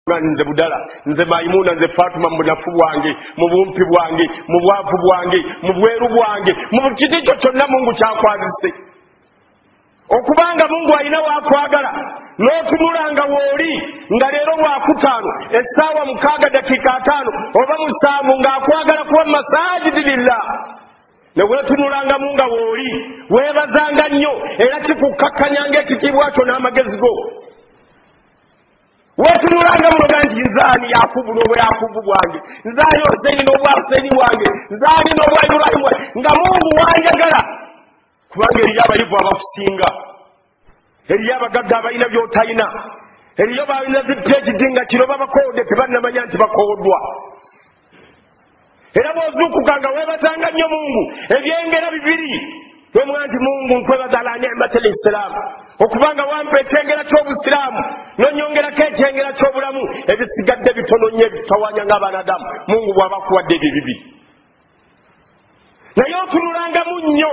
Nze Budala, nze Maimuna, nze Fatuma, mu bunafu bwange, mu bumpi bwange, mu bwavu bwange, mu bweru bwange, mu kiti kyo kyonna Mungu kyakwazise. Okubanga Mungu alina wakwagala n'otunulanga w'oli nga leero lwakutaano essaawa 6:05 oba 7 ng'akwagala kuba masajidi lillah, ne weetunulangamu nga w'oli weebazanga nnyo era kikukkakkanyanga ekitiibwa kyo n'amagezi go. Weetunulanga muloga nti nzaani Yakubu n'obwa Yakubu bwange, nzaani Huseini n'obwa Huseini bwange, nzaani n'obwa Iburahimu bwange, nga Mungu wanjagala. Kubanga eriyo abayivu abakusinga, eriyo abagagga abalina by'otalina, eriyo balina zi PhD nga kiro babakoodde tebannamanya nti bakoodwa. Era bw'ozuukuka nga weebazanga nnyo Mungu ebyengera bibiri, wemwa nti Mungu nkwebaza ala ni'mati l-Islaamu, okubanga wampa ekyengera ky'obusiraamu n'onyongerako ekyengera ky'obulamu, ebisigadde bitono nnyo ebitawanya ng'abaanadamu Mungu bw'aba akuwadde ebyo bibiri. Naye otunulangamu nnyo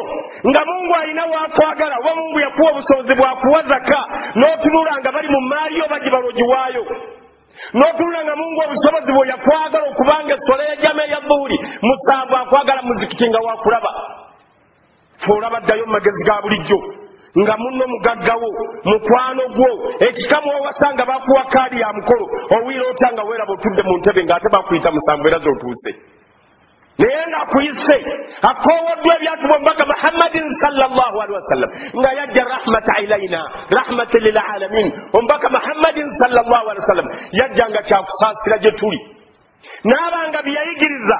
nga Mungu alina wakwagala, oba Mungu yakuwa obusobozi bwakuwa zaka, n'otunula nga bali mu maali yo bagibala ogiwaayo, n'otunula nga Mungu obusobozi bwe yakwagala okubanga essola ya jama eya dhuhuri 7 akwagala muzikiti nga wakulaba. Fe olaba ddayo mu magezi ga bulijjo nga munno mugaggawo, mukwano gwo, ekika mw'owasa nga bakuwa kaadi ya mukolo, owulira otya nga weeraba otudde mu ntebe ng'ate bakuyita 7 era z'otuuse. Naye ng'akuyise akoowoddwa ebyatubwa omubaka Muhammadin sallallahu alaihi wasallam nga yajja rahmata ilaina rahmatan lil alamin. Omubaka Muhammadin sallallahu alaihi wasallam yajja nga kyakusaasira gye tuli, n'abanga bye yayigiriza.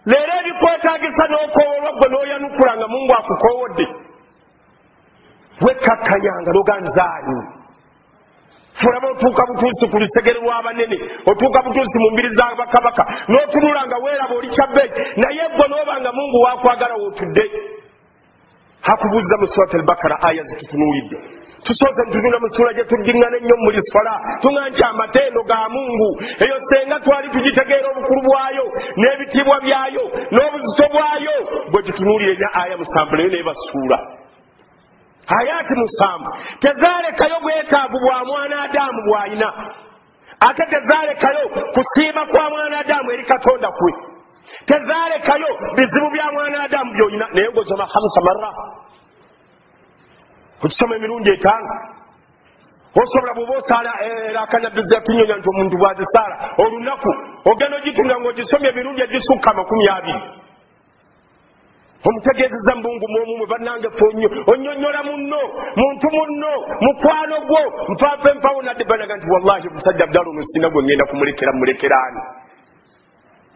Leero ebikwetaagisa n'okoowolwa ggwe n'oyanukula nga Mungu akukoowodde, wekkakkanyanga n'oga nzaani. Fulaba otuuka butuusi ku lusegere lw'abanene, otuuka butuusi mu mbiri za bakabaka, n'otunula nga weeraba oli kyabbeeyi, naye ggwe n'oba nga Mungu waakwagala w'otudde. Hakubuuza mu Surat al-Bakara aya zitutunuulidde. Tusoose ntutunula mu ssuula gye tuddiŋŋana ennyo muli swala, tuŋŋa nti amatendo ga Mungu eyo senga twali tugitegeera obukulu bwayo n'ebitiibwa byayo n'obuzito bwayo, bwe tutunuulira enya aya 7 nayo n'ebasuula. Ayati 7 tezaalekayo bwetaavu bwa mwana Adamu bw'alina, ate tezaalekayo kusiima kwa mwana Adamu eri Katonda kwe, tezaalekayo bizibu bya mwana Adamu by'olina. Naye ng'osoma 5 marra, okisoma emirundi 5, osobola bw'oba osaala erakanabbi zatunyonya nti omuntu bw'azisaala olunaku ogenda ogitunula ng'ogisomye emirundi egisukka 20. Omutegeezeza mbungu mwomumwe bannange ffe onnyo onnyonnyola munno, muntu munno, mukwano gwo, nfaafe nfawo nadde banaga nti wallahi omusajja Abdala ono sina gwe ngenda kumulekera mulekeraani.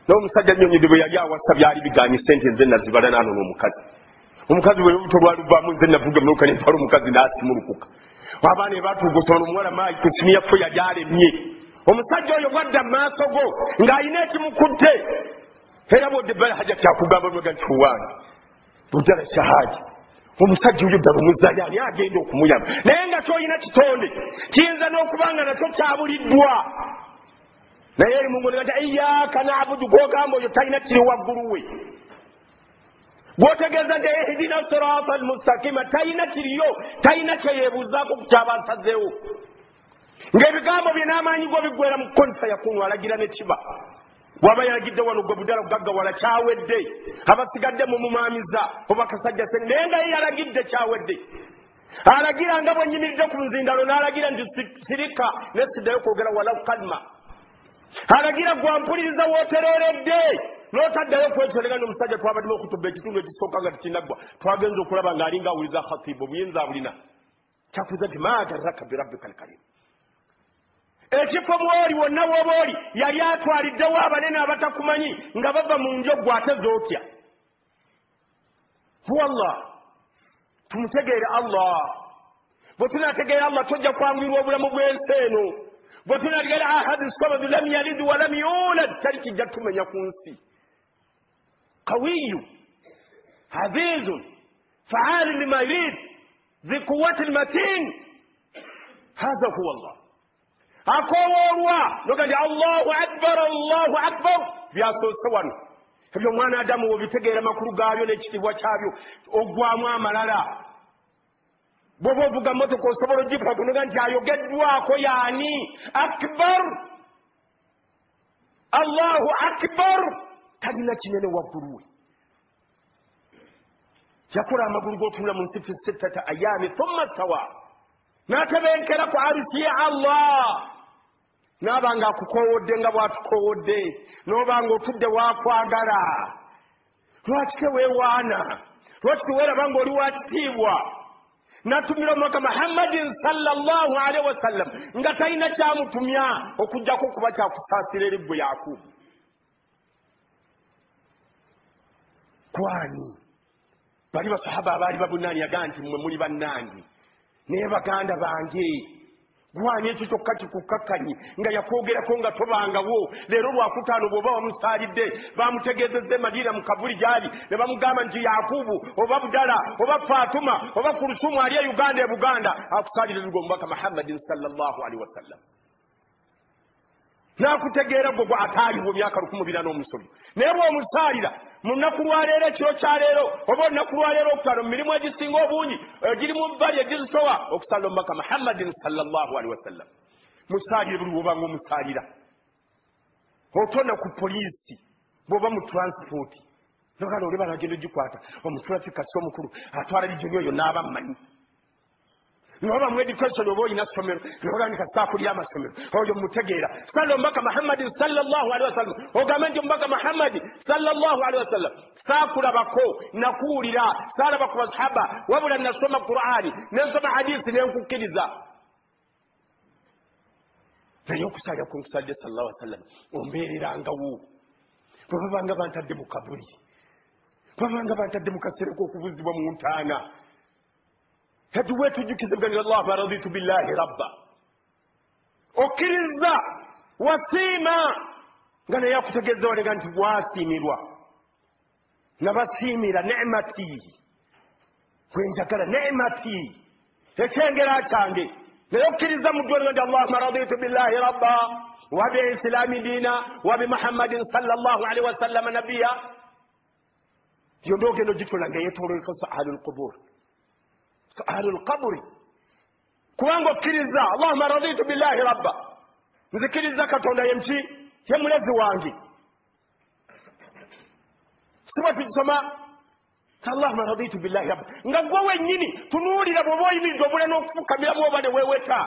N'omusajja nnyonnyodde bwe yali awasa byali bigaanyi ssente nze nazibala n'anona omukazi. Omukazi bwe lubuto lwaluvaamu nze navuga emmotoka ne ntwala omukazi n'asimulukuka. Abaana ne batuuka osoma omuwala maayi ku siniya ffe yali alemye. Omusajja oyo bw'adda mu maaso go ng'alina ekimukutte, era bw'odde ebbala hajja kyakugamba lwega nti owange Budala shahaji omusajja oyo ddala omuzanyi ani agenda okumuyamba, naye nga ky'olina kitonde kiyinza n'okuba nga nakyo kyabuliddwa. Naye eri Mungu nti iyyaka na'budu, gw'ogamba oyo talina kiri waggulu we, gw'otegeeza nti ihdina sirata almustaqima, talina kiriyo, talina kye yeebuuzaako ku kyaba nsazeewo. Ng'ebigambo bye n'amaanyi go biggwera mu kun fayakunu, alagira ne kiba. Bw'aba yalagidde wano gwe Budala kugaggawala kyawedde, abasigadde mumumaamiza oba kasajja senge, naye nga ye yalagidde kyawedde. Alagira nga bwe nnyimiridde ku nzindalo n'alagira nti sirika ne siddayo kwogera walau kalma. Alagira gwampuliriza w'otereeredde n'otaddayo kwekyolega n'omusajja twabaddemu okutuba ekitundu ekisooka nga tekinnaggwa, twagenza okulaba ng'alinga awuliza khatibu obuyinza abulina. Kyakuza nti ma garraka birabbika alkarim. Ekifo mw'oli wonna w'oba oli yali atwaliddewo abanene abatakumanyi nga bava mu nju ggwe ate z'otya. Huwa Allah, tumutegeere Allah. Bwe tunaategeera Allah tojja kwanguyirwa obulamu bw'ensi eno. Bwe tunaategeera ahadu samadu lam yalid wa lam yulad, tali kijja tumenya ku nsi. Qawiyu azizun faalun lima yurid dhi quwwatin matin, haza huwa Allah. Akowoolwa noga nti Allahu akbar, Allahu akbar, byasoose wano. Ebyo omwana Adamu bw'obitegeera amakulu gaabyo n'ekitiibwa kyabyo oggwamu amalala. Bw'oba ovuga mmotoka osobola ogivuga noga nti ayogeddwako yaani akbar. Allahu akbar, talina kinene waggulu we. Yakola amagulu g'otunula mu nsi fi sittata ayami thumma stawa, n'atebenkera ku arusi ya Allah, n'aba nga akukowodde nga bw'atukowodde, n'oba nga otudde waakwagala. Lwaki teweewaana? Lwaki teweeraba ng'oli wa kitiibwa? Natumira omubaka Muhammadin sallallahu alaihi wasallam nga talina kyamutumya okujjako okuba kyakusaasira eri ggwe Yakubu. Kwani bali basahaba abaali babunaani yagaa nti mmwe muli bannange naye baganda bange. Gwani ekyo kyokka kikukakkanyi nga yakwogerako nga tobangawo. Leero lwakutaano bw'oba wamusaalidde bamutegeezezza e Madiina mu kabuli gy'ali ne bamugamba nti Yakubu oba Budala oba Fatuma oba Kulusumu ali e Uganda e Buganda akusaalira gwe omubaka Muhammadin sallallahu alaihi wasallam. N'akutegeera gwe gwe ataaliwo myaka 1400. Naye bw'omusaalira mu lunaku lwaleero, ekiro kya leero oba olunaku lwaleero okutaano, mu mirimu egisinga obungi egirimu bbali egizitowa okusaalira omubaka Muhammadin sallallahu alaihi wasallam. Musaalire buli bw'obanga omusaalira. Otona ku poliisi bw'oba mu transport nogana oli banagenda ogikwata omutrafika si omukulu atwala lijoni oyo n'aba mmanyi. Noba mu education oba olina ssomero nogamba kasaakulya amasomero oyo mutegeera. Sala omubaka Muhammadin sallallahu alaihi wasallam, ogambe nti omubaka Muhammadi sallallahu alaihi wasallam saakulabako, nakuwulira, saalaba ku basahaba, wabula nasoma Qur'ani nensoma hadisi nenkukkiriza. Naye okusaalira kwe nkusaalidde sallallahu alaihi wasallam ombeererangawo. Bwe babanga bantadde mu kabuli, babanga bantadde mu kaseera k'okubuzibwa mu ntaana, kati weetujjukize bugamba Allahumma raditu billahi rabba. Okkiriza wasiima nga naye akutegeeza walega nti bwasiimirwa, nabasiimira nemati gwe njagala, nemati ekyengera kyange. Naye okkiriza mu ddwaliro nti Allahumma raditu billahi rabba wa bi islami diina wa bi Muhammadin sallallahu alaihi wasallam nabiya. Yonna ogenda ogitula nga yeetoololeko su'alul qubur, su'alul qabri, kubanga okkiriza Allahumma raditu billahi rabba, nzikiriza Katonda ye muki, ye mulezi wange. Si bwe tukisoma Allahumma raditu billahi rabba, nga gwe wennyini tunuulira bw'oba oyimiridde obula n'okufukamiramu oba ne weeweta.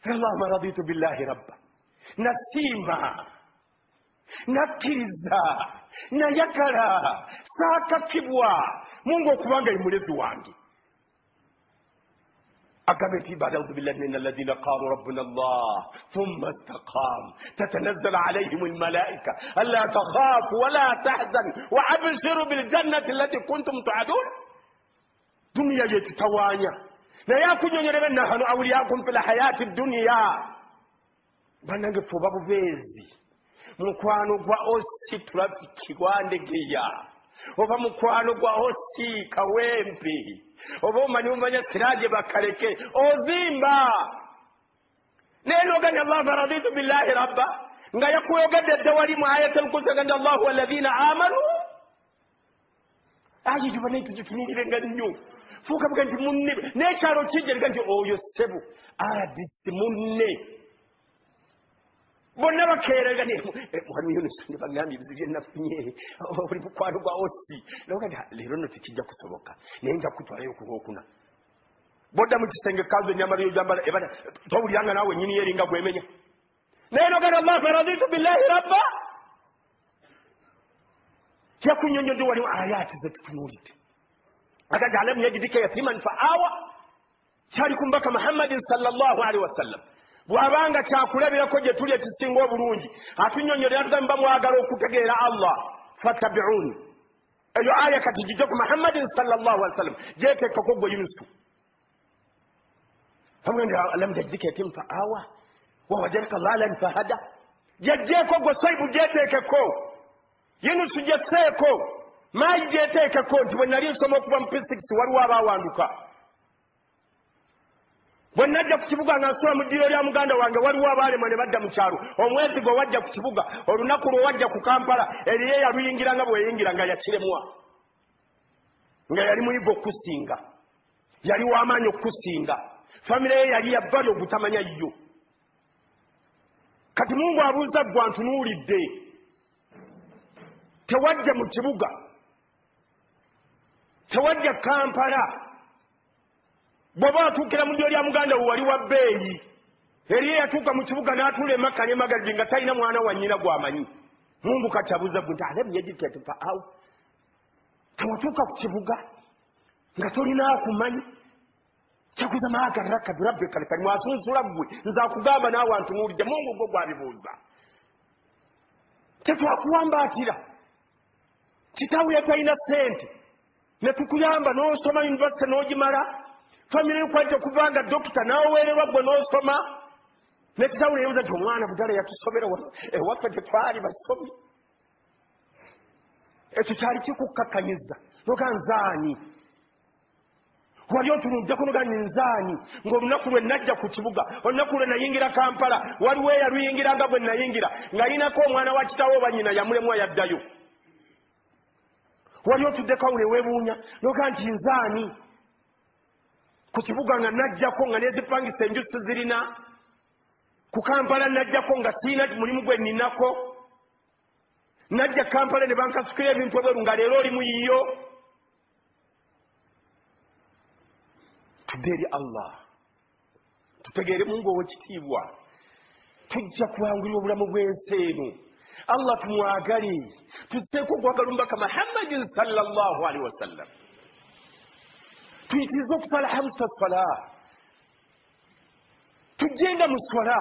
Allahumma raditu billahi rabba, nasiima, nakkiriza, nayagala, saakakibwa Mungu okubanga ye mulezi wange. Agambe nti baada audhu billahi min alladhina qalu rabbuna Allah thumma istaqamu tatanazzalu alayhim almalaika alla takhafu wala tahzan wa abshiru biljannati allati kuntum tuadun. Duniya yetutawaanya naye akunyonyolera nahanu awliyakum fi lhayati dunya. Bannange ffe oba bubeezi mukwano gwa osi trafiki gwandegeya oba mukwano gwa osi kawempe oba omanyi omanya siraje bakaleke ozimba. Naye noganya Allahumma raditu billahi rabba nga yakuyogedde dda wali mu ayatul kursi agamba Allahu walladhina amanu. Ayi tubanaye tugitunulire nga nnyo fuuka buga nti munne n'ekyalo kijja nti oyo ssebo RDC munne bonna bakeerega waliwo Yunus ne bagambye ebizibu bye nafunye oli mukwano gwa osi noga leero nno tekijja kusoboka naye nja kukutwalayo ku lwokuna. Bodda mu kisenge kanzu ennyambalo yogyambala ebana towulira nga naawe nnyini yeringa gwemenya. Naye nogenda Allahumma raditu billahi rabba. Yakunyonnyodde waliwo ayaati zetutunuulidde agamba alam yajidika yatiman fa awa, kyali ku mubaka Muhammadin sallallahu alaihi wasallam. Bw'abanga kyakulabirako gye tuli ekisinga obulungi atunyonnyolera tugamba mwagala okutegeera Allah fattabi'uni. Eyo aya kati gijje ku Muhammadin sallallahu alaihi wasallam gyeteekako gwe Yunusu. Alam yajidika yatiman fa awa wa wajadaka dhalan fahada, gyeggyeko gwe Swaibu gyeteekeko, Yunusu gyeseeko, maayi gyeteekeko nti bwe nali nsoma okuva mu P6 waliwo abaawanduka. Bwe najja ku kibuga nga nsula mu ddiro lya muganda wange waliwo abaalemwa ne badda mu kyalo. Omwezi gwe wajja ku kibuga, olunaku lwe wajja ku Kampala, eriyo yaluyingira nga bweyingira nga yakiremwa, nga yali muyivu okusinga, yali w'amaanyi okusinga, famire ye yali yavali obutamanya yo. Kati Mungu abuuza ggwe antunuulidde, tewajja mu kibuga, tewajja Kampala, bw'oba atuukira mu ddyo lya muganda wo wali wa bbeeyi, eriyo yatuuka mu kibuga n'atuula e Makka ne Magaribi nga talina mwana wa nnyina gw'amanyi. Mungu kati abuuza ggwe nti alam yajidka yatiiman fa'awa, tewatuuka ku kibuga nga tolina akumanyi. Kyakuza maagarraka birabbika lkarimu, asunsula ggwe nze akugamba naawe antunuulidde. Mungu gwe gwabibuuza. Tetwakuwambaatira, kitaawe yatalina ssente ne tukuyamba n'osoma yunivasite n'ogimala, famire yokwajja okuva nga dokita n'aweererwa ggwe n'osoma, ne kitaawe neyebuuza nti omwana budala yatusomera ewaffe tetwali basomi. Ekyo kyali kikukkakanyiza noga nzaani wali otunuddeko noga nzaani ng'olunaku lwe najja ku kibuga, olunaku lwe nayingira Kampala, waliwo eyaluyingira nga bwe nayingira ng'ayinako omwana wa kitaawe oba nnyina yamulemwa yaddayo. Wali otuddeko awo ne weewuunya noga nti nzaani ku kibuga nga najjako nga nezipangisa enju sizirina, ku Kampala najjako nga sirina mulimu gwe nninako, najja Kampala ne bankasukira ebintu ebweru nga leero oli muyiyo. Tudde eri Allah, tutegeere Mungu ow'ekitiibwa, tujja kuwangulira obulamu bw'ensi eno. Allah tumwagale, tusseeko okwagala omubaka Muhammadin sallallahu alaihi wasallam, tuyitirize okusala hamsa swala, tujjenga mu swala.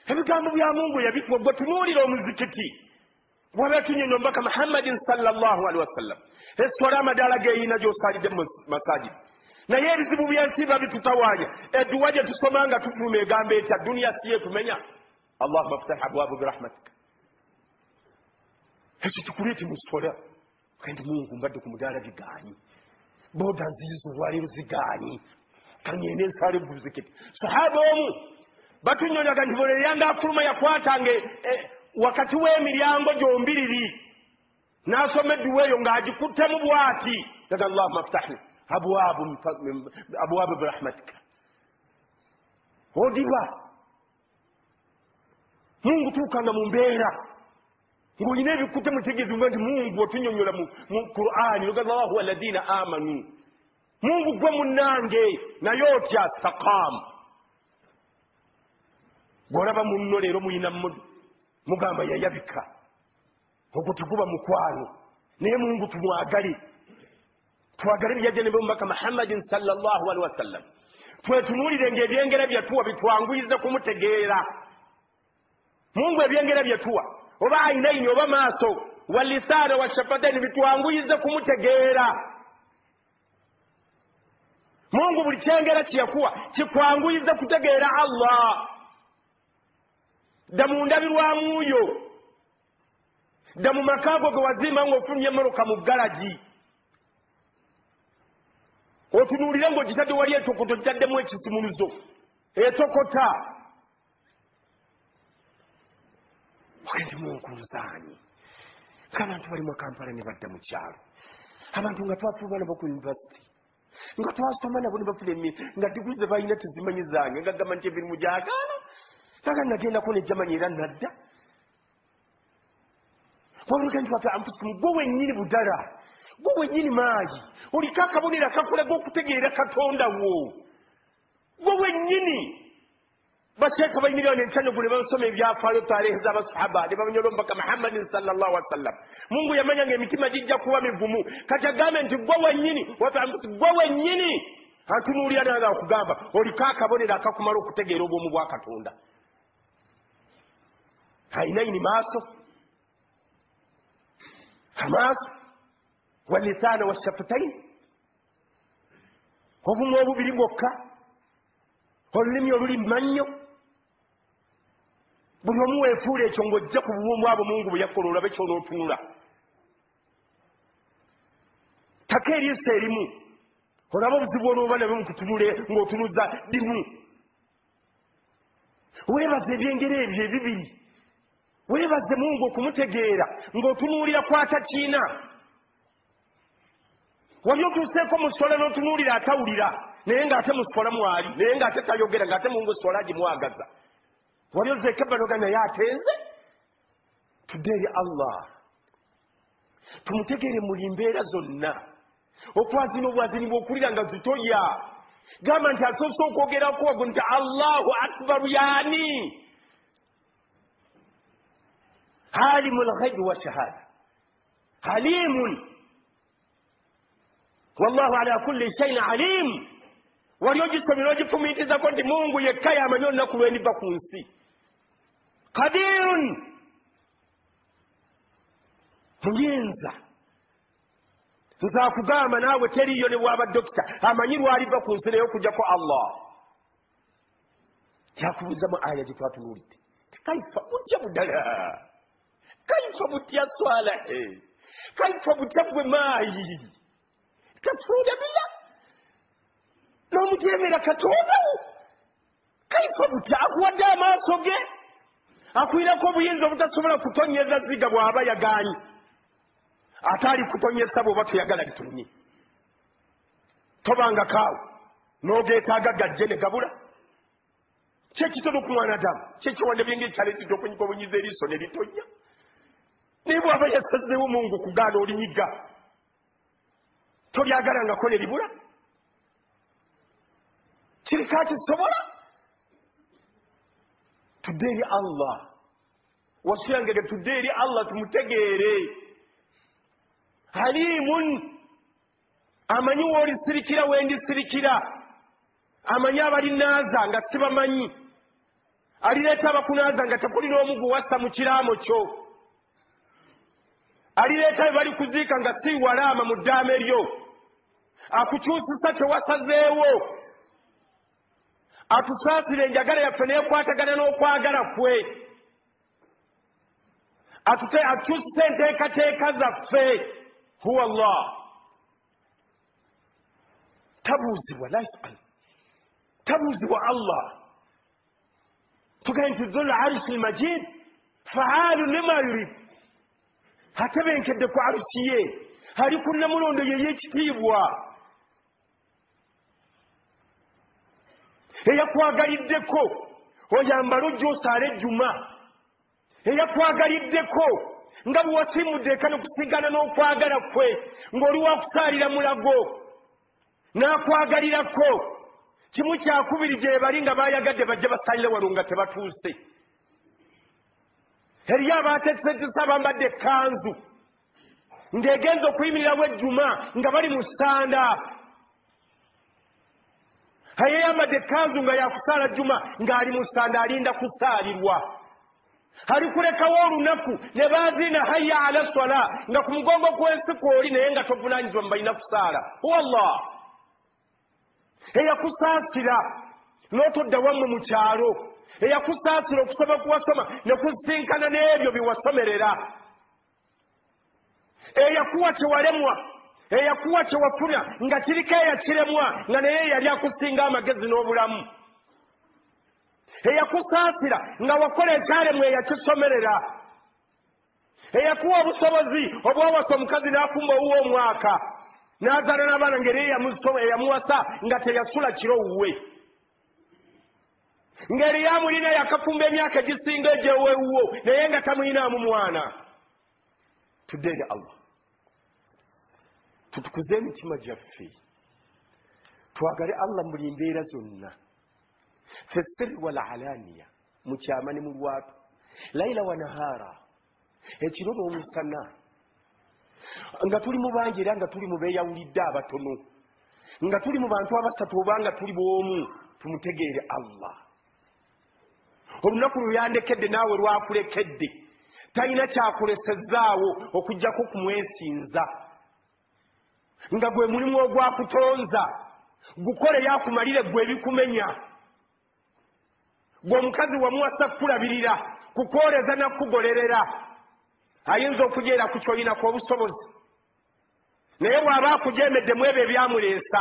Ebigambo bya Mungu yabituwa gwe tunuulira omuzikiti waba tunyonyo omubaka Muhammadin sallallahu alaihi wasallam. Eswala amadaala geyina gy'osalidde mu masajidi, naye ebizibu byensi babitutawaanya. Edduwa gye tusoma nga tufuluma egamba etya? Duniya si yetumenya. Allahumma ftah abwabu birahmatika. Ekyo kikuleete mu swala kandi Mungu mbadde ku mudaala bigaanyi, boda nziyiza olwaleero zigaanyi, kangende nsaale mu muzikiti. Sahaba omu batunyonyaga nti buli eyanga afuluma yakwatanga wakati w'emiryango gyombiriri n'asoma edduwa eyo ng'agikuttemu bw'ati, daga Allahumma ftahni abwabu birahmatika. Odiba Mungu tuukanga mu mbeera ng'olina ebikutte mutegeezebwa nti Mungu otunyonyola mu Qur'ani, Allahu alladhina amanu, Mungu gwe munnange naye otya staqaamu. Gw'olaba munno leero muyina mugamba yayabika, ogwo teguba mukwano, naye Mungu tumwagale, twagale byajja ne omubaka Muhammadin sallallahu alaihi wasallam, twetunuulire ng'ebyengera byatuwa bitwanguyize kumutegeera. Mungu ebyengera byatuwa oba ainaini oba maaso walisaana washafataini bitwanguyize kumutegeera. Mungu buli kyengera kyeyakuwa kikwanguyize kutegeera Allah. Dda mu ndabirwamu yo, dda mu maka go ge wazimba ng'ofulumya emmotoka mu galagi, otunuulire ng'ogitadde wali etokota, ogitaddemu ekisimuluzo etokota. Ogende Mungu nzaani ng'abantu bali mu Kampala ne badda mu kyalo, abantu nga twafuluma nabo ku yunivasite, nga twasoma nabo ne bafuna nga diguli ze balina tezimanyi zange, nga gamba nti emirimu gyagaana, nga nagendako ne jamanyi era nadda. Wabula nti wafe anfusikum, gwe wennyini budala, gwe wennyini maayi, oliko akabonero akakulaga okutegeera Katonda wo, gwe wennyini. Basheeka bayimirira n'enkyanyogo ne basoma ebyafaayo tarehe z'abasahaba ne babanyola omubaka Muhammadin sallallahu alaihi wasallam. Mungu yamanya ng'emitima gijja kuba migumu, kati agambe nti gwe wennyini, wafe anfusikum, gwe wennyini antunuulira nange akugamba oliko akabonero akakumala okutegeera obwomu bwa Katonda. Ainaini maaso, amaaso walisaana washafataini, obumwa obubiri bwokka, olulimi oluli mannyo. Buli omu weefuula ekyo ng'ojja ku bubumu abo Mungu bwe yakola olabe ky'onootunula. Ttaka eriiso erimu olaba obuzibu onooba nabyo mukutunule ng'otunuza limu. Weebaze ebyengera ebyo ebibiri, weebaze Mungu okumutegeera ng'otunuulira kwata kiina. Wali otuuseeko mu swala n'otunuulira atawulira, naye ng'ate mu swala mwali, naye ng'ate tayogera, ng'ate Mungu swala agimwagaza. Wali ozeeko ebbanoga naye atenze. Tudde eri Allah, tumutegeere muli mbeera zonna. Okwazina obwazini bw'okulira nga zitoya, gamba nti asoose okwogerako wago nti Allahu akbaru. Yaani alimu lghaibi wa shahada, alimun wallahu ala kulli shaiin alim. Wali ogisomera ogifumiitizako nti Mungu yekka yamanyi olunaku lwendiva ku nsi. Qadirun, muyinza. Nze akugamba naawe teriyo ne bwaba dokita amanyi lwaliva ku nsi naye okujjako Allah. Kyakubuuzamu aya gye twatunuulidde, kaifa butya budala, kaifa butya swalahe, kaifa butya gwe maayi takfuruna billah, n'omujeemera Katondawo. Kaifa butya akuwadde amaaso ge, akwirako obuyinza obutasobola kutonyeza ziga bw'aba yagaanyi, ate ali kutonyesa bw'oba toyagala litonye. Tobanga kaawo n'ogeetaaga gajje ne gabula. Kyekitono ku mwana Adamu kyekiwande byenge ekyaleetedde okunyiga obunyiza eriiso ne litonya, naye bw'aba yasazeewo Mungu kugaana olinyiga, tolyagalangako ne libula. Kirika kisobola. Tudde eri Allah, wasuyangege tudde eri Allah tumutegeere. Alimun, amanyi w'olisirikira wendisirikira, amanyi abalinaaza nga sibamanyi, alireeta abakunaaza nga tekuli n'omugu wassa mu kiraamo kyo, alireeta be bali kuziika nga si walaama mu ddaame lyo, akukyusisa kye wasazeewo. Atusaasire enjagala yaffe n'ekwatagana n'okwagala kwe, atukyusise enteekateeka zaffe. Huwa Allah, tabuuzibwa, la yusal, tabuuzibwa Allah. Tugaye nti dhul arshi lmajid faalu lima yurid, atebenkedde ku arushi ye, ali ku namulondo ye y'ekitiibwa, eyakwagaliddeko oyambala ojja osaala ejjuma, eyakwagaliddeko nga bwe wasiimudde eka nekusigana n'okwagala kwe ng'oli wakusaalira mulago n'akwagalirako. Kimu kyakubiri gye bali nga bayagadde bajja basaalire wano nga tebatuuse. Eriyo abateeseteese abambadde ekkanzu ng'egenza okuyimirirawo ejjuma nga bali mu ssanda. Ayeyambadde ekkanzu nga yakusaala jjuma ng'ali mu ssanda alinda kusaalirwa. Alikulekawo olunaku ne baazina hayya ala swala nga ku mugongo gw'ensi kw'oli naye nga tovunaanyizibwa mu balina kusaala. Wallah, eyakusaasira n'otodda wammwe mu kyalo, eyakusaasira okusoma kuwasoma ne kusisinkana n'ebyo bye wasomerera, eyakuwa kye walemwa, eyakuwa kye wafuna nga kiriko eyakiremwa nga naye yali akusinga amagezi n'obulamu, eyakusaasira nga wakola ekyalemwa eyakisomerera, eyakuwa obusobozi obwawasa omukazi n'afumba owuwe omwaka n'azaala n'abaana ngeri eyamuwasa nga teyasula kiro wuwe, ngeri yamulina yakafumba emyaka egisinga egyewewuwo naye nga tamuyinaamu mwana. Tudde eri Allah, tutukuze emitima gyaffe, twagale Allah mu buli mbeera zonna, fe sirri wal alaniya, mu kyama ne mu lwatu, laila wa nahara, ekiro n'omusana, nga tuli mu bangi era nga tuli mu beeyawulidde abatono, nga tuli mu bantu abasatu oba nga tuli b'omu, tumutegeere Allah. Olunaku lwe yandekedde naawe lwakulekedde, talina kyakulesezaawo okujjako kumwesinza, nga gwe mulimu ogwakutonza gukole yakumalire gwe ebikumenya. Gwe omukazi wamuwasa kukulabirira, kukwoleza nakugolerera, ayinza okujeera ku kyoyinako obusobozi, naye bw'aba akujeemeddemu ebyo ebyamuleesa,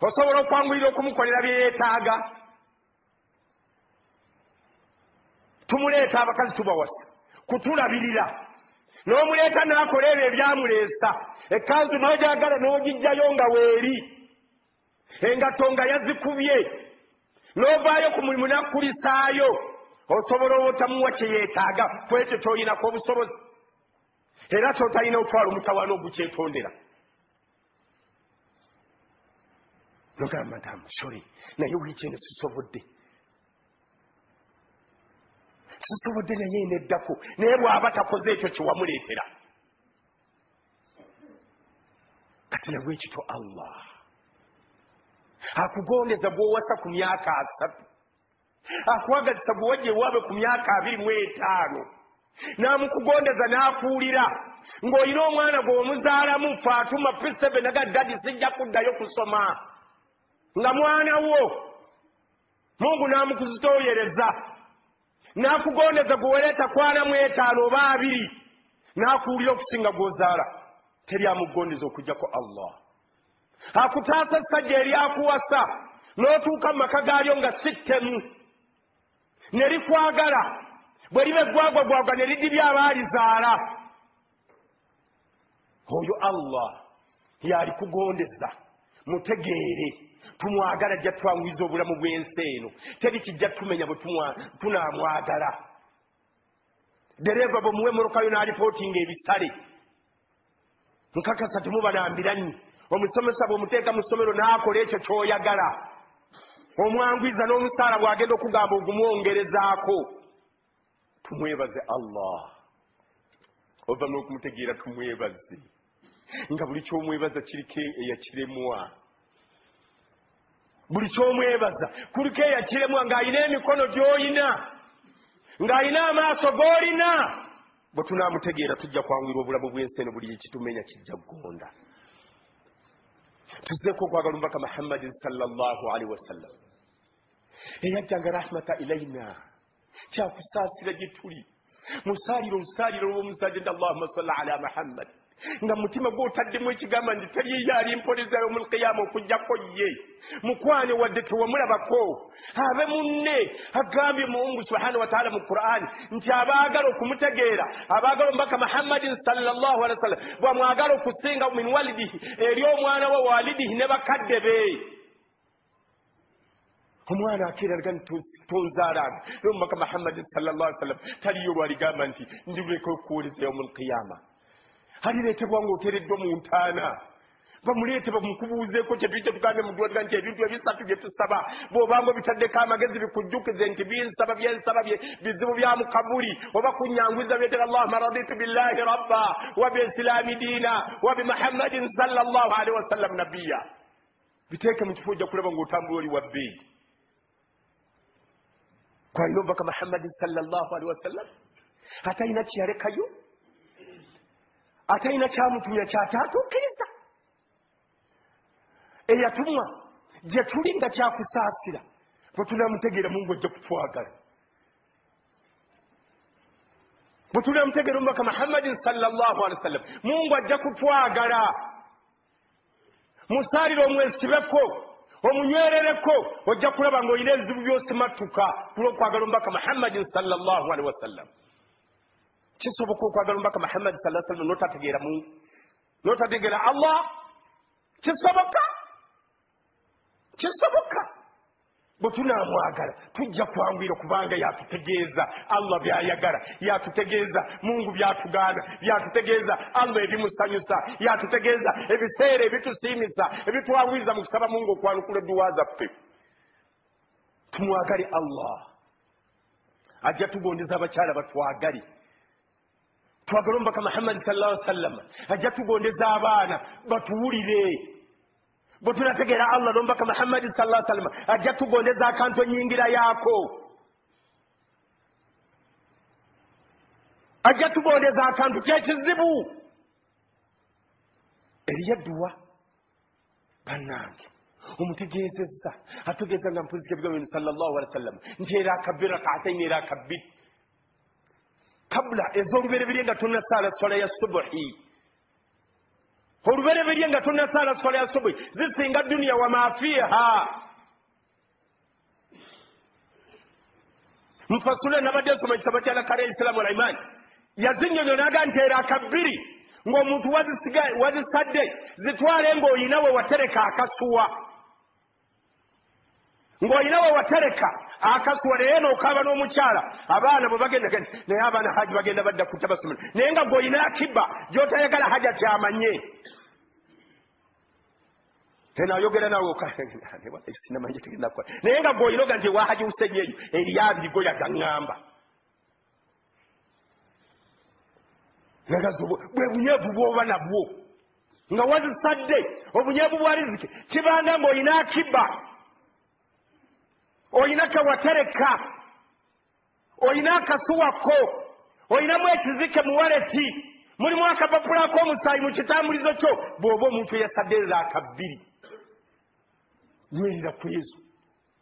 osobola okwanguyira okumukolera bye yeetaaga. Tumuleeta abakazi tubawasa kutulabirira, n'omuleeta n'akola ebyo ebyamuleesa, ekkanzu n'ogyagala n'ogijjayo nga weeri, engatto nga yazikubye, n'ovaayo ku mulimu n'akkulisaayo. Osobola otamuwa kye yeetaaga ku ekyo ky'oyinako obusobozi, era ky'otalina otwala omutawaana ogukyetondera. Nogamba nti amusore, naye wiiki eno sisobodde, sisobodde, naye eneddako. Naye bw'aba takoze ekyo kyewamuleetera, kati nabwe ekityo Allah akugondeza gw'owasa ku myaka 30, akwagazisa gwe wajja ewaabwe ku myaka 25, n'amukugondeza n'akuwulira ng'olina omwana gw'omuzaalamu Fatuma P7 naga dadi sijja kuddayo kusoma, nga mwana wo Mungu n'amukuzitooyereza n'akugondeza gwe wereeta 45 oba 20, n'akuwulira okusinga gw'ozaala. Teri amugondeza okuggyako Allah. Akutaasa essajja eryakuwasa n'otuuka mu maka gaalyo nga si ttemu, ne likwagala, bwe liba eggwagwagwagwa ne lidibya abaalizaala. Oyo Allah yalikugondeza. Mutegeere, tumwagala, ajja twanguyiza obulamu bw'ensi eno. Teri kijja tumenya bwe tunaamwagala. Dereva bwe muwe emmotoka yo n'alipootinga ebisale, nkakasa temubalambira nnyo. Omusomesa bw'omuteeka mu ssomero n'akola ekyo ky'oyagala, omwangwiza n'omusaala bw'agenda okugamba ogumwongerezaako. Tumwebaze Allah. Ova n'okumutegeera, tumwebaze nga buli ky'omwebaza kiriko eyakiremwa, buli ky'omwebaza kuliko eyakiremwa, ng'alina emikono gy'olina, ng'alina amaaso g'olina. Bwe tunaamutegeera tujja kwanguyirwa obulamu bw'ensi eno, buli ekitumenya kijja kugonda. Tuzzeeko okwagala omubaka Muhammadin sallallahu alaihi wasallam, eyajjanga rahmata ilaina, kyakusaasira gye tuli. Musaalire olusaaliro lw'omusajja nti Allahumma salli ala Muhammad, nga mutima gwotaddemu ekigamba nti teriyo alimpoleza yawmul qiyama okugjako ye. Mukwane wadde tewamulabako, abe munne. Agambye Mungu subhanahu wataala mu Qur'ani nti abaagala okumutegeera, abaagala omubaka Muhammadin sallallahu alaihi wasallam, bwamwagala okusinga min walidihi, eri omwana we, walidihi, ne bakadde be. Omwana akeeralaga nti tonzaalanga, naye omubaka Muhammadin sallallahu alaihi wasallam taliyo lwaligamba nti ndileka okuwoleza yawmul qiyama. Alireetebwa ng'oteereddwa mu ntaana, bamuleete bamukubuuzeeko kyetuyite tugambe muddwaliro nti ebintu ebisatu bye tusaba, bw'obanga obitaddeko amagezi bikujjukize nti binsaba byensaba bizibu bya mu kabuli oba kunyanguza, byetera Allahumma raditu billahi rabba wa biislaami diina wa bi Muhammadin sallallahu alaihi wasallam nabiya. Biteeke mu kifo, ojja kulaba ng'otambula oli wa bbeeyi. Kwalina omubaka Muhammadin sallallahu alaihi wasallam ate alina kyeyalekayo, ate alina kyamutumya kyataatuukiriza, eyatumwa gye tuli nga kyakusaasira. Bwe tunamutegeera, Mungu ajja kutwagala. Bwe tunamutegeera omubaka Muhammadin sallallahu alaihi wasallam, Mungu ajja kutwagala. Musaalire, omwesibeko, omunywerereko, ojja kulaba ng'olina ebizibu by'osimatuka kulw'okwagala omubaka Muhammadin sallallahu alaihi wasallam. Kisoboka okwagala omubaka Muhammadi sallallahu alaihi wasallam n'otategeera Mungu, n'otategeera Allah? Kisoboka, kisoboka. Bwe tunaamwagala tujja kwanguyira, kubanga yatutegeeza Allah byayagala, yatutegeeza Mungu byatugaana, byatutegeeza Allah ebimusanyusa, yatutegeeza ebiseera ebitusiimisa, ebitwanguyiza mu kusaba Mungu okwanukula edduwa zaffe. Tumwagale Allah, ajja tugondeza abakyala batwagale. Twagale omubaka Muhammadi sallallahu alaihi wasallam, ajja tugondeza abaana batuwulire. Bwe tunategeera Allah n'omubaka Muhammadi sallallahu alaihi wasallam, ajja tugondeza akantu enyingira yaako, ajja tugondeza akantu kyekizibu. Eriyo edduwa bannange, omutegeezezza, ategeeza nga mpuzika ebigambo bino sallallahu alaihi wasallam nti era akabbiri rakaataini, era akabbiri kabula ez'olubereberye nga tonnasaala swala ya subuhi, olubereberye nga tonnasaala swala ya subuhi, zisinga duniya wa mafiiha. Mufasule nabadde nsoma ekitabo kya Lakara Isilamu wal Iman, yazinyonyo naga nti era akabbiri ng'omuntu wazisadde zitwale ng'olina we watereka akasuwa. Ng'olina we watereka akasuwa naye n'okaaba n'omukyala abaana bwe bagenda naye abaana haji bagenda badda kutta basomero naye nga gw'olina akiba gy'otayagala haja kyamanye tenayogera naawe sinamanyi tegenda kukola naye nga gw'olina oga nti ewa Haji Hussein eyo eriyo abiri goya gaŋŋamba bwe bunyeevu bw'oba nabwo nga wazisadde obunyeevu bwa riziki kibanga ng'olina akiba olina kewatereka olina akasuwako olinamu ekizike mu waleti mulimu akapapula ak'omusaayi mu kitambulizo kyo bw'oba omuntu eyasadde raaka bbiri nywerera ku ezo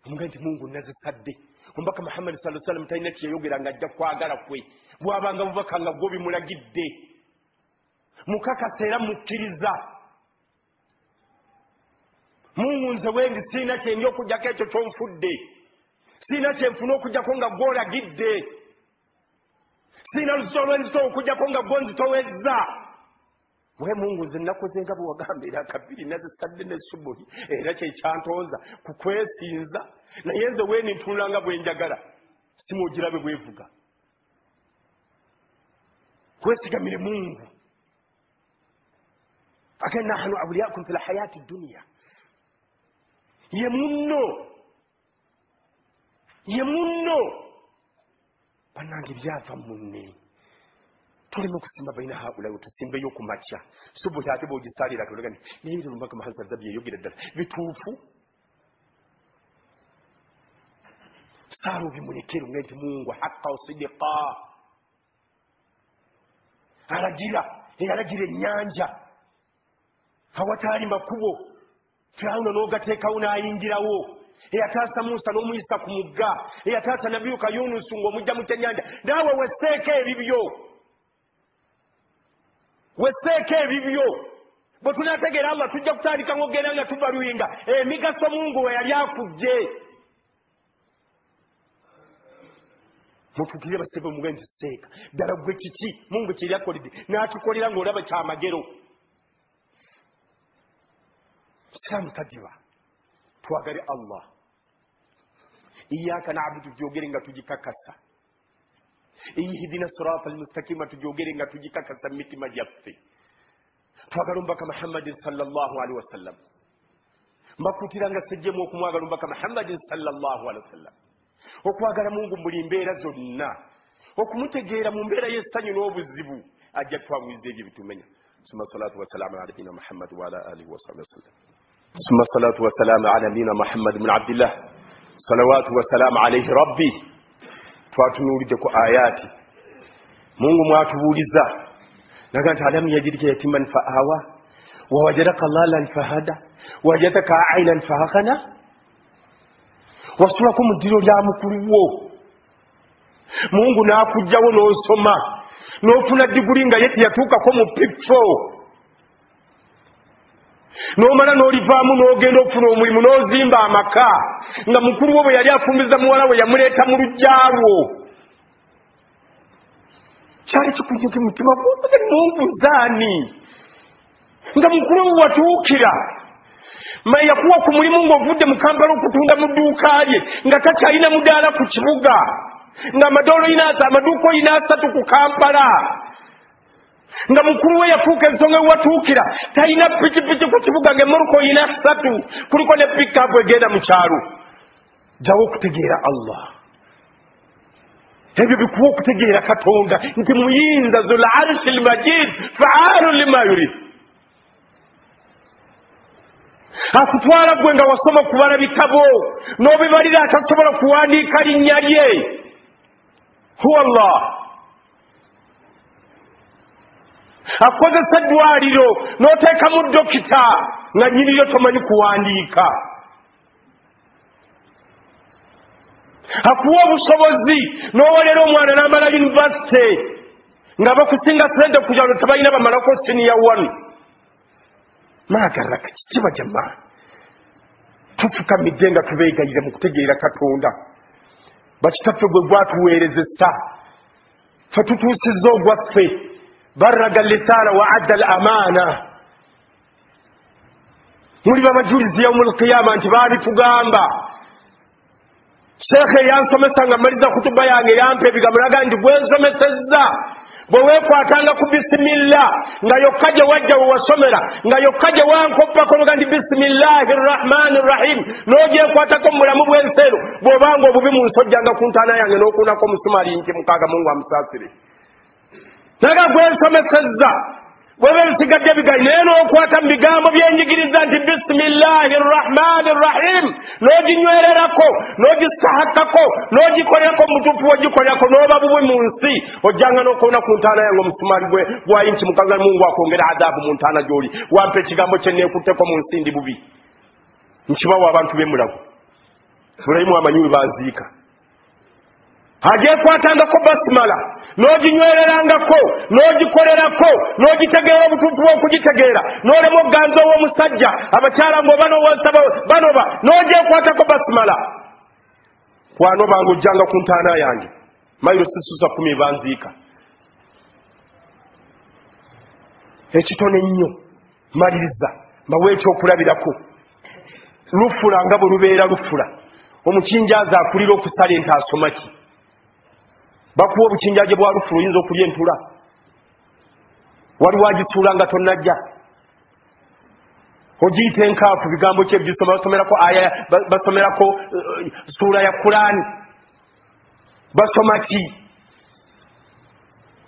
omugambe nti Mungu nazisadde. Omubaka Muhammad sallallahu alaihi wasallam talina kyeyayogera ng'ajja kwagala kwe bw'abanga bubaka nga gwo bimulagidde mukakasa era mukkiriza Mungu nze wendi sirina kyendi okuggyako ekyo ky'onfudde sirina kyenfuna okuggyako nga gw'olagidde sirina luzito lwenzito okuggyako nga gw'onzitowezza we Mungu nze nakoze nga bwe wagamba era kabiri nazisadde ne subuhi era kyekyantooza ku kwesinza naye nze wendi ntunula nga bwe njagala simwogirabe bwevuga kwesigamire Mungu ate nahnu awliyakum fil hayati dunya ye munno bannange byava munne tuleme kusimba baina haula tusimbeyo ku makya subuhi ate bw'ogisaalira tolagani naye ebyo Omubaka Muhammad sallallahu alaihi wasallam byeyogera ddala bituufu saala obimulekere nga nti Mungu haqqa sidiqa alagira eyalagira ennyanja awataali makubo Firawuna n'ogateekawo n'ayingirawo eyataasa Musa n'omuyisa ku mugga eyataasa Nabiyuka Yunusu ng'omujja mu kyennyanja naawe wesseeko ebibyo wesseeko ebibyo bwe tunaategeera Allah tujja kutandika ng'ogenda nga tubaluyinga emigaso Mungu we yali akuggye mutuukirire basebe mugambe nti seeka ddala gwe kiki Mungu kye yali akoledde n'akikolera ng'olaba kyamagero. Musiraamu tadiba twagale Allah iyyaka na'budu tugyogere nga tugikakasa ihdina sirata almustaqima tugyogere nga tugikakasa mu mitima gyaffe twagala Omubaka Muhammadin sallallahu alaihi wasallam mbakuutira nga sejjemu okumwagala Omubaka Muhammadin sallallahu alaihi wasallam okwagala Mungu mu buli mbeera zonna okumutegeera mu mbeera y'essanyu n'obuzibu ajja twanguyiza ebyo bitumenya. ثم الصلاة والسلام على نبينا محمد وعلى آله وصحبه وسلم. ثم الصلاة والسلام على نبينا محمد بن عبد الله صلوات والسلام عليه ربي. Twatunuulidde ku ayaati Mungu mwatubuuliza naga nti alam yajidika yatiman fa awa wa wajadaka lalan fahada wajadaka ailan faghana wasulako mu ddiro lya mukulu wo Mungu n'akugjawo n'osoma n'ofuna diguli nga ye teyatuukako mu P4 n'omala n'olivaamu n'ogenda okufuna omulimu n'ozimba amaka nga mukulu wo bwe yali afumbiza muwala we yamuleeta mu luggya lwo kyali kikunyuke mutima gwo Mungu zaani nga mukulu we watuukira yakuwa ku mulimu ng'ovudde mu Kampala okutunda mu dduuka lye nga takyalina mudaala ku kibuga nga amaduuka oyina asatu ku Kampala nga mukulu we yafuuka ensonga wewatuukira talina pikipiki ku kibuga ng'emmotoka oyina ssatu kuliko ne pikapu egenda mu kyalo. Jjawo okutegeera Allah ebyo bikuwa okutegeera Katonda nti muyinza zul arshi lmajid faalu lima yurid akutwala gwe nga wasoma kubala bitabo n'obibalira atasobola kuwandiika linnya lye huwa Allah akozesa eddwaliro n'oteekamu dokita nga nnyiniryo tomanyi kuwandiika akuwa obusobozi n'owolera omwana n'amala yunivasite nga bakusinga sente ku kyalo tebalina bamalako siniya 1 maagaraka kikiba jamaa tufukamidde nga tubeegayira mu kutegeera Katonda bakitaffe gwe gwatuweerezesa ffe tutuusizza ogwaffe barraga lisaala wa adda al amaana muli babajulizi yaumul qiyama nti baabitugamba Sheekhe yansomesa nga mmaliza kutuba yange yampa ebigambo naga nti gwensomesezza bwe weekwatanga ku bisimillah nga yokka gye wajja we wasomera nga yokka gye wankoppako noga nti bisimillahi rrahmani rrahim n'ogyekwatako mu bulamu bw'ensi eno bw'obanga obubi mu nsi ojjanga ku ntaana yange n'okuunako omusumaali nti mukaaga Mungu amusaasire. Naga gwensomesezza bweba ebisigadde bigayi naye n'okwata mu bigambo byenjigiriza nti bisimillahi rrahmani rrahim n'oginywererako n'ogisahakkako n'ogikolerako mutuufu wogikolerako n'oba bubi mu nsi ojjanga n'okuona ku ntaana yange omusumaali gwa inchi mukaaga Mungu akwongera adaabu mu ntaana gy'oli. Wampa ekigambo kye neekutteko mu nsi ndi bubi nkibawa abantu b'emulago Bulayimu amanyi we banziika. Agyekwatangako basimala n'oginywererangako n'ogikolerako n'ogitegeera obutuufu bw'okugitegeera n'olema okuganza ow'omusajja abakyala ng'oba n'owasaba banoba n'ogyekwatako basimala kwanobanga ojjanga ku ntaana yange mayiro sisusa 10 banziika. Ekitono ennyo maliriza mbawe ekyokulabirako lufula nga bwe lubeera lufula omukinjazi akulira okusala ente asoma ki? Bakuwa obukinjaje bwa lufula oyinza okulya entula waliwo agisuula nga tonnajja ogiyita enkaafu bigambo ki ebisoma basomerako aya basomerako suula ya Kulaani basoma ki?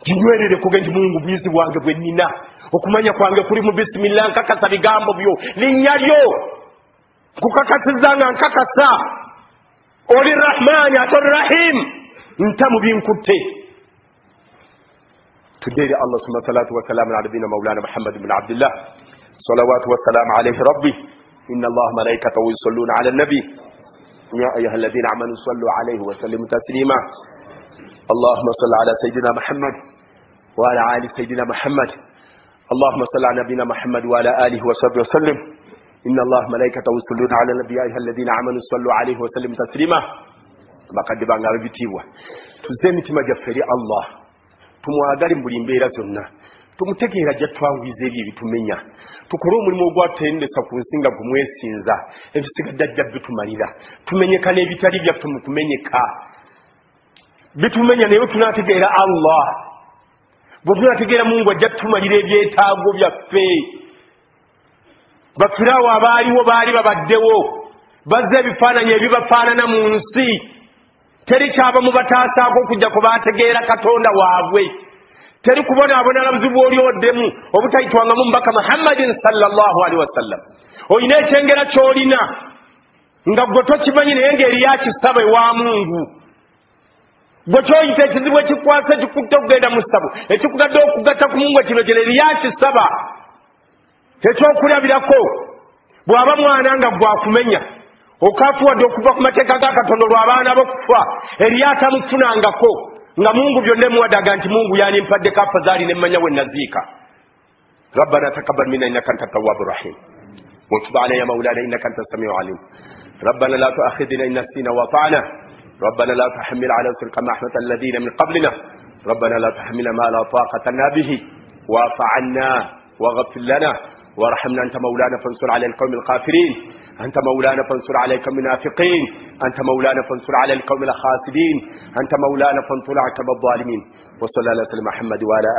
Ginywerere kuge nti Mungu buyizi bwange bwe nnina okumanya kwange kuli mu bisimillah nkakasa bigambo byo linnya lyo nkukakasizza nga nkakasa oli Rahmaani ate oli Rahim nta mu binkutte. Tudde eri Allah summa salatu wassalamu ala nabiyina maulana Muhammad ibn Abdillah salawatu wassalamu alayhi rabbi inna Allaha malaikatahu yusalluna ala nabi ya ayuha alladhina amanu sallu alayhi wa sallimu taslima Allahumma salli ala sayyidina Muhammad wa ala ali sayyidina Muhammad Allahumma salli ala nabiyina Muhammad wa ala alihi wa sahbihi wa sallim inna Allaha malaikatahu yusalluna ala nabi ya ayuha alladhina amanu sallu alayhi wa sallimu taslima. Bakadde bange ab'ebitiibwa tuzze emitima gyaffe eri Allah tumwagale mu buli mbeera zonna tumutegeera ajja twanguyiza ebyo ebitumenya tukole omulimu ogwatutendesa ku nsi nga gumwesinza ebisigadde ajja bitumalira tumenyeka n'ebitali byaffe mu kumenyeka bitumenya naye tunaategeera Allah bwe tunaategeera Mungu ajja tumalira ebyetaago byaffe. Bafiraawo abaaliwo baali babaddewo bazze ebifaananyi ebibafaanana mu nsi teri kyaba mu bataasaako okujja ku baategeera Katonda waabwe teri kubonaabona buzibu oli oddemu obutayitwangamu mubaka Muhammadin sallallahu alaihi wasallam. Olina ekyengera ky'olina nga gwe tokimanyi naye ng'eriyo akisaba ewa Mungu gwe kyoyita ekizibu ekikwasa ekikutte okugenda mu ssabo ekikugadde okugatta ku Mungu kino kino eriyo akisaba. Ekyokulabirako bw'aba mwana nga gwakumenya okafuwadde okuva ku mateeka ga Katonda olw'abaana b'okufa eriyo atamufunangako nga Mungu byonna emuwaddaga nti Mungu yandimpaddeko afazaali ne mmanya we naziika. Rabbana taqabbal minna innaka anta tawwabu rahim wa tub alayna maulana innaka anta samiu alim rabbana la tuakhidhna in nasina wa ata'na rabbana la tuhammil ala usrika ma hamalta alladhina min qablina rabbana la tuhammilna ma la taqata lana bihi wa'fu 'anna waghfir lana وارحمنا أنت مولانا فانصر على القوم الكافرين أنت مولانا فانصر على القوم المنافقين أنت مولانا فانصر على القوم الخاسرين أنت مولانا فانصر على القوم الظالمين وصلى الله على سيدنا محمد وعلى